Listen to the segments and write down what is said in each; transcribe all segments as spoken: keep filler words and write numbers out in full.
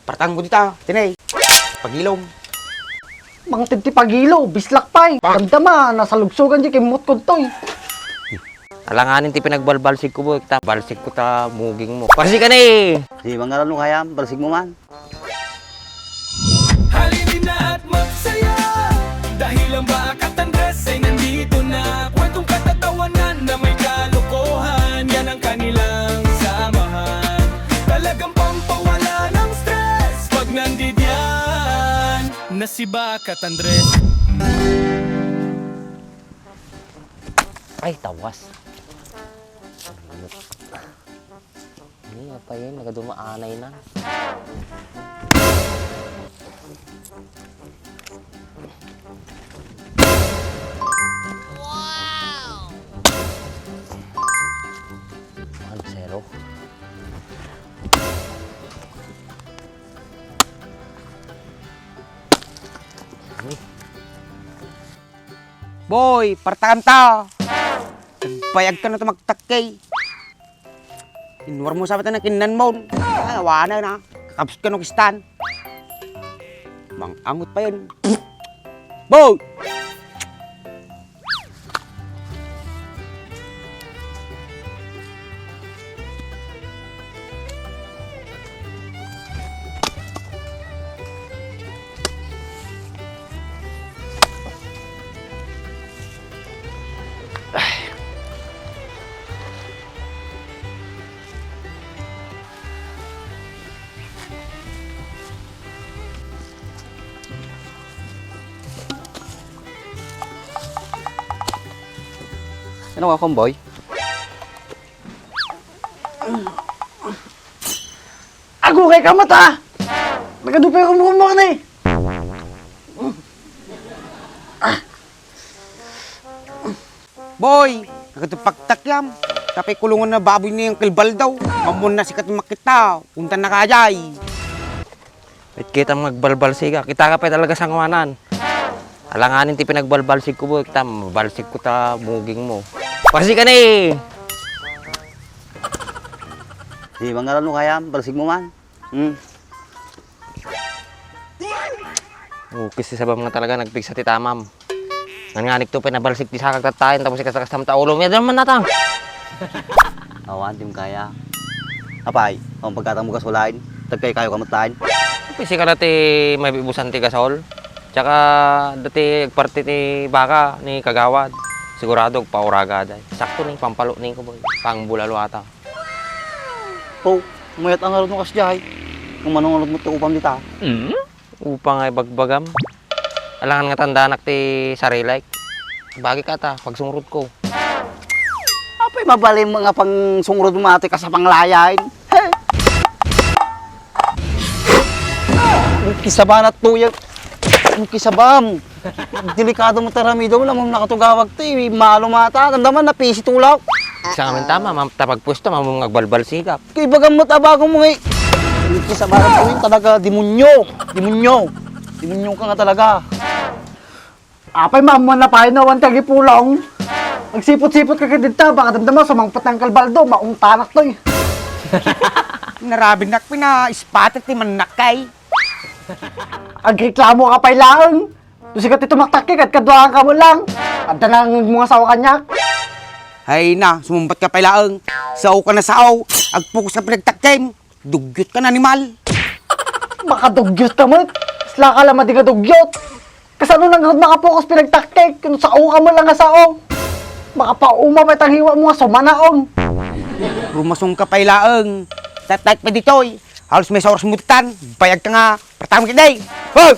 Partangko dita, tinay. Pagilom. Mangted ti pagilo, bislak pay. Damdama, nasalugsogan di kimmot ko toy. Alanganin ti pinagbalbalsigko, boy. Ta balsigko ta mugingmo. Parsi ka ni! Di mangaral no kayam, balsigmo man. Halina at magsaya dahil ang Bakat Andres ay nandito na. Kwentong katatawanan na may kalokohan, yan ang kanilang samahan. Talagang pampawala ng stress pag nandidiyan na si Bakat Andres. Ay, tawas. Ni, apay, nagadumaanay na. Wow! One zero. Ni. Boy, partakan ta. Bayag ka na tumaktak kay. Inuar mo sa mata na kinnan mo. Ah, awana na. Kakabsut ka no kistan. Mang angot pa yan. Boy! Ano ka, Komboy? Agukay ka met, ha? Nagadupay ko mo ni. Boy, nagtupagtak yam. Tapay kulungan na baboy ni Uncle Baldo. Mamon na sikat makita. Untan na kayay. It kita magbalbalsiga. Kita ka pa talaga sanguanan. Alanganin ti pinagbalbalsigko, boy. Kita, balsigko ta mugingmo. Parsi ka ni! Di mangaral no kayam, balsigmo man. Hmm. Oh, kis ti sabam nga talaga, nagpigsa ti tamam. Ngan nga nikto pinabalsig ti sakag tattayen, tapos ikas-kastam ta ulo. May man natang. Awan, di mo kaya. Apay, ang pagkatang mo gasolain, tagkay kayo kamatayin. Pisi ka na ti mabibusan ti gasol. Tsaka dati agparti ti baka ni Kagawad. Sigurado, agpauraga day. Sakto ni, pampalo ni ko, boy. Pang bulalo ata. Oh, mayat ang arod no kasdiay. Kung manunod mo ti upam dita. Mm? Upang ay bagbagam. Alangan nga tandanak ti sarilaik. Bagi ka ta, pagsungrodko. Apay mabalin mo nga pangsungrod mo ati kasapang layain? He? Ang kisabanat tuya. Ang kisabam. Delikado mo taramidom, lamang nakatugawag ti, malo mata. Damdaman na pisi tulaw. Sa ngamin tama, mam-, tapagpuesto, mamung agbalbalsigap. Kay bagam mo tabago mo, eh. Ang kisabanat tuya, talaga, demonyo. Demonyo. Demonyo ka nga talaga. Apay, maammuan na pay no, awan ti agipulong. Agsipot-sipot ka kadita, baka damdama, sumangpet ni Uncle Baldo, maungtanak toy. Narabinak pina, ispatek ti mannak kay. Agreklamo ka pay laeng. No sikat ti tumaktak ket kaduaan ka mo lang. Adda nangngeg mo nga sao kaniak. Hay na, sumumbat ka pay laeng. Sao ka na sao. Agpukus ka pinagtakkem. Dugyot ka na, animal. Makadugyot ka met. Isla ka lang madi nga dugyot. Kasano nang makapukus pinagtakkek? Kung sao ka mo lang nga sao. Makapauma pay tanghiwa mo nga sumanaon. Rumasong ka pay laeng. Tatak pa ditoy. Halos may sa oras mo titan. Bayag ka nga. Pertama kita, eh. Hoy!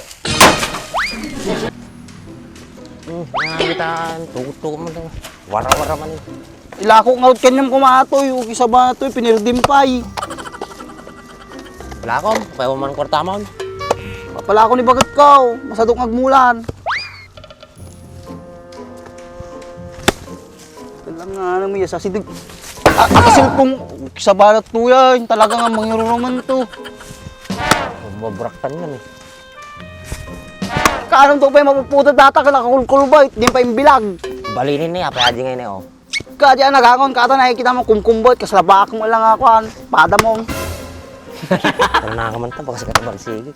Hmm, nangitan, tugot-tugot man to. Wara-wara man, eh. Ilako nga ut kanyam kumatoy, uki sa batoy, pinirdim pay. Wala ko, payaw man kwarta mo. Papalako ni bagat ko, masadok nga agmulan. Kailangan mo iya sa sidig. Ah, ah, cellphone. Sa balat, kuya, yung talaga nga mangiruruman to. Mabraktan yan, eh. Kaanong to pa yung mapuputa data ka nakakulkul ba? Di pa yung bilag. Balinin niya, pwede ngayon eh, oh. Kadi ang nagangon, kata nakikita mo, kumkumbot, kaslabak mo lang ako, an. Pada mo. Tara na ka man ta, bakas ka na balsigi.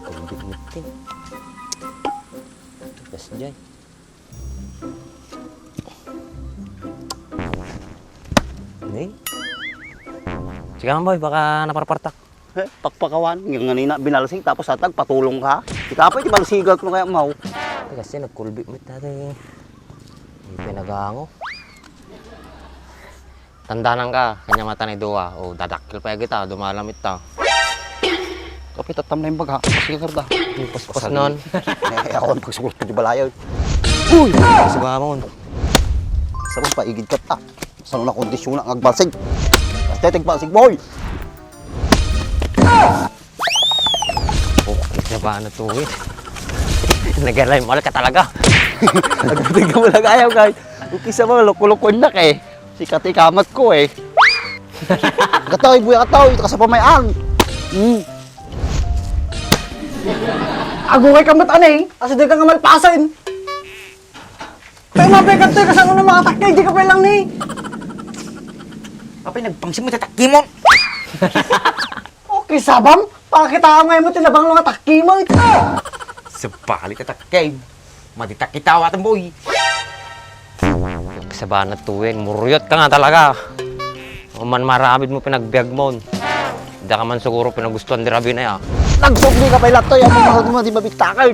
Kulbit mitin. Bes jay. Ni? Sige man, boy, baka naparpartak. Eh, pakpakawan. Yung ganina, binalsig, tapos atag, patulong ka. Ikaw pa, iti balsigak no kaya, maw. Kasi nagkulbit mo dati. Hindi pinagango. Tandanan ka, kanya mata ni Dua. O, dadakkel pa kita, dumalamit ta. Kapit at tamlay baga, kasi karda. Paspas non. Eh, ako ang pagsugot ko di balayo. Uy! Suga mo. Sa paigid ka ta. Saan na kondisyon ang agbalsig? Aesthetic balsig, boy! Okay, sa bana to eh. Nagalay mo ka talaga. Agdating ka mo lang ayaw, guys. Okay, sa mga loko-loko na ka eh. Sikat ikamat ko eh. Gataw, buya gataw, ito ka sa pamayan. Hmm. Agukay ka mat, anay. Asa di ka nga malpasan? Kaya mabay ka to, kasano na makatakay, di ka pa lang ni. Apay, nagpangsim mo, tatakimon. Okay, sabam. Pakita nga mo, tinabang nga takimon. Sabali, tatakay. Maditak kita, watan, boy. Sabana tuwing, muruyot ka nga talaga. O man maramid mo pinagbiag mo. Di ka man siguro pinagustuhan di Rabina, ya. Nagsugli ka pa ilat to, ya, mga di mabitakan.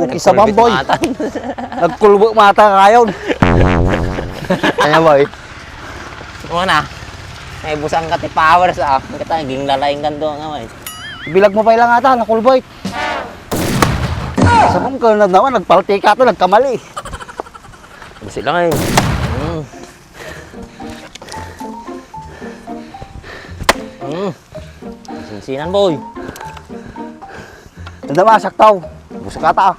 Okay, sa bamboy. Nagkulbo mata kayon. Kanya, boy. Ano na? May busang ka ti powers, ah. Kita, ging lalaing kan doon nga, eh. Bilag mo pa ilang ata, nakulboy. Sabon ka na naman, nagpalti ka to, nagkamali. Basi lang, eh. Mm. Mm. Sinsinan, boy. Tanda mo, saktaw. Busog ka ta.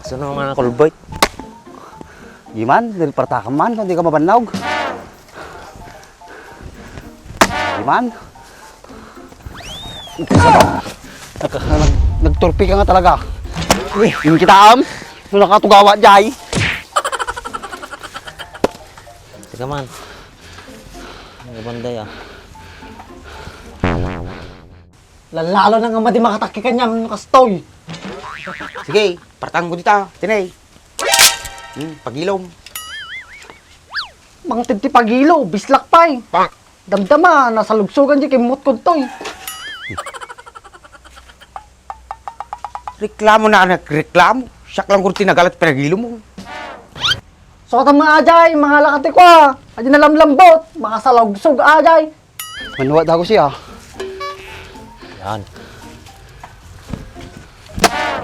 Saan ang mga kulboy? Di man, dahil partaka man, hindi ka mabannog. Di man. Nag-, nag-, nagturpi ka nga talaga. Uy, yung kita, am? Yung nakatugawa, jay. Teka man. Ang banday, ah. Lalalo na nga madi makatakki kanyam no kastoy. Sige, partang ko dita, tinay. Hmm, pagilom. Mangted ti pagilo, bislak pay. Damdama, nasalugsugan di kimot ko toy. Reklamo na anak, reklamo. Siak lang kurti nagalat pinagilo mo. Sota mga ajay, mga lakati ko ah. Adi na lamlambot, mga salugsog ajay. Manuwa dago siya. Yan.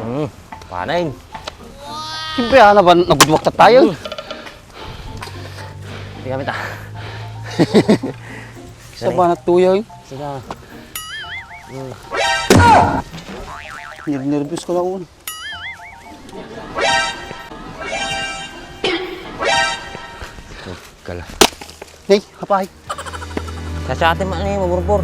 Mm, panay. Siyempre, ah, naban-, nagudwak ta tayo. Mm. Sige, kami ta. Sa banat tuya, eh. Sige. Mm. Ner-, nervous ko na, oh. Kala. Hey, apay. Sa atin man ni maburbor.